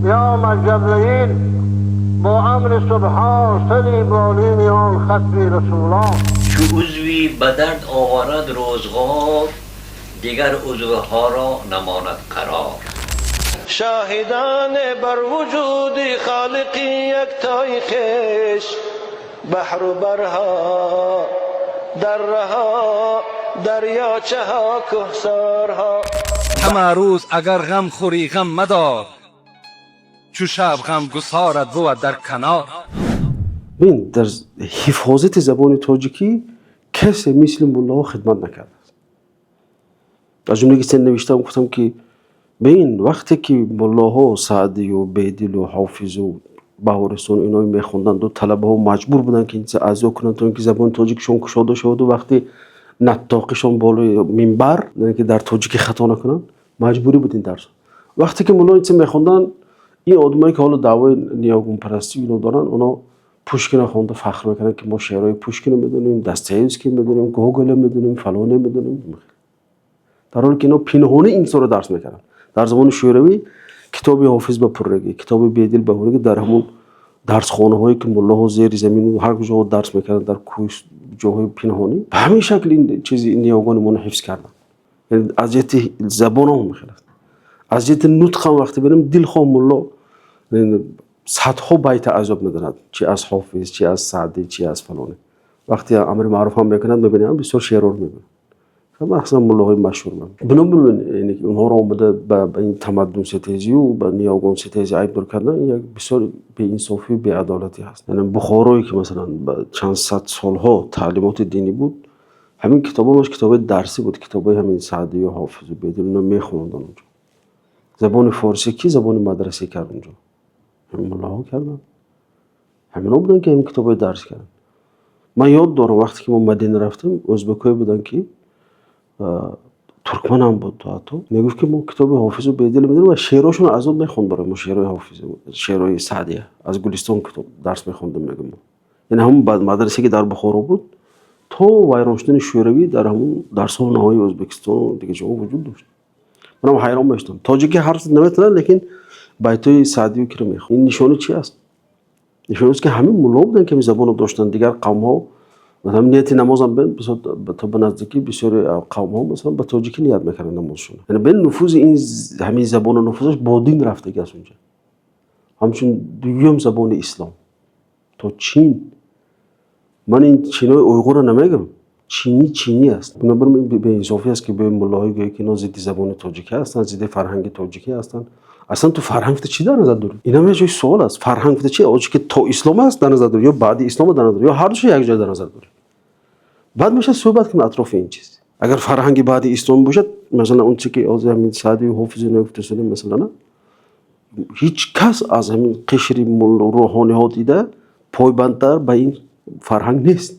بیامد جبرئیل با امر سبحان، سری بالین میان ختم رسولان. چو عضوی به درد آورد روزگار، دیگر عضوها را نماند قرار. شاهدان بر وجود خالقی یکتای خویش، بحر و برها، درها، دریاچه ها، کهسارها. Ҳама рӯз агар ғам хӯрӣ, ғам мадор, чу шаб ғам гусорат бувад дар канор. Бин, дар ҳифозати забони тоҷикӣ касе мисли муллоҳо хидмат накардааст. Аз ҷумла ки навиштам, гуфтам, ки бин, вақте ки муллоҳо Саъдию Бедилу Ҳофизу Баҳористон ино мехонданд, талабаҳо маҷбур буданд, ки ин чиза аз ёд кунанд, то ин ки забони тоҷикишон кушода шаваду вақти наттоқишон болои минбар, яъне ки дар тоҷикӣ хато накунанд, маҷбурӣ буд ин дарс. Вақте ки мулло ин чиза мехонданд, ин одамое ки ҳоло даъвои ниёгунпарастӣ ино доранд, оно Пушкина хонда фахр мекунанд, ки мо шеърҳои Пушкино медонем, Достоевский медонем, Гоголя медонем, фалоне медонем, дар ҳоле ки ино пинҳонӣ ин чизоро дарс мекарданд. Дар замони Шӯравӣ китоби Ҳофиз ба пуррагӣ, китоби Бедил ба пуррагӣ дар ҳамун дарсхонаҳое, ки муллоҳо зери замину ҳар куҷо дарс мекарданд, дар кӯҳ, ҷоҳои пинҳонӣ, ба ҳамин шакл ин чизи ниёгони моно ҳифз карданд. Аз ҷиҳати забонам хел аст, аз ҷиҳати нутқам вақте бинем, дилхоҳ мулло садҳо байта аз ёд медонад, чи аз Ҳофиз, чи аз Саъдӣ, чи аз фалоне. Вақте амри маъруф ҳам мекунад, мебинем, бисёр шеърҳоро мебинам, махсусан муллоҳои машҳур. Бинобар ин онҳоро омада ба ин тамаддунситезию ба ниёгонситезӣ айбдор кардан як бисёр беинсофию беадолатӣ ҳаст. Яъне Бухорое, ки масалан ба чанд сад солҳо таълимоти динӣ буд, ҳамин китобҳо китобҳои дарсӣ буд, китобҳои ҳамин Саъдию Ҳофизу Бедил, ино мехонданд онҷо. Забони форсӣ ки забони мадрасӣ кард онҷо? Ҳамин муллоҳо карданд. Ҳамино буданд, ки ҳамин китобҳои дарс карданд. Ман ёд дорам, вақте ки мо Мадина рафтем, ӯзбекҳое буданд, ки туркманам буд ҳатто, мегуфт, ки мо китоби Ҳофизу Бедилро медонем ва шеърҳошонро аз он мехонд барои мо, шеърҳои Ҳофиз, шеърҳои Саъдия аз Гулистон китоб дарс мехондем, мегӯм мо. Яъне ҳамон мадрасае, ки дар Бухоро буд, то вайрон шудани Шӯравӣ дар ҳамон дарсхонаҳои Ӯзбекистон, дигар ҷоҳо вуҷуд дошт. Манам ҳайрон мешудам, тоҷикӣ ҳарф наметавонад, лекин байтҳои Саъдию киро мехонд. Ин нишони чи аст? Нишони аст, ки ҳамин мулло буданд, ки ҳамин забонро доштанд. Дигар қавмҳо, масалан, нияти намозам бин, то ба наздикӣ бисёри қавмҳо, масалан, ба тоҷикӣ ният мекарданд намозшонро. Яъне бин, нуфузи ин ҳамин забону нуфузаш бо дин рафтагӣ аст унҷа, ҳамчун дуюм забони ислом то Чин. Ман ин чинои уйғурро намегӯям, чинӣ чинӣ аст. Бинобар ин беинсофӣ аст, ки биёи муллоҳое гӯяд, ки ино зидди забони тоҷикӣ ҳастанд, зидди фарҳанги тоҷикӣ ҳастанд. Аслан ту фарҳанг гуфта чӣ дар назар дорӣ? Инам як ҷои суол аст. Фарҳанг гуфта чи? Оч ки то ислом аст дар назар дорӣ ё баъди ислом дар назар дорӣ, ё ҳардушо якҷоя дар назар дорӣ? Баъд мешавад суҳбат кунем атрофи ин чиз. Агар фарҳанги баъди ислом бошад, масалан, он чи ки ҳозир ҳамин Саъдию Ҳофизи ино гуфта шудем, масалан, ҳеҷ кас аз ҳамин қишри рӯҳониҳо дида пойбандтар ба ин фарҳанг нест.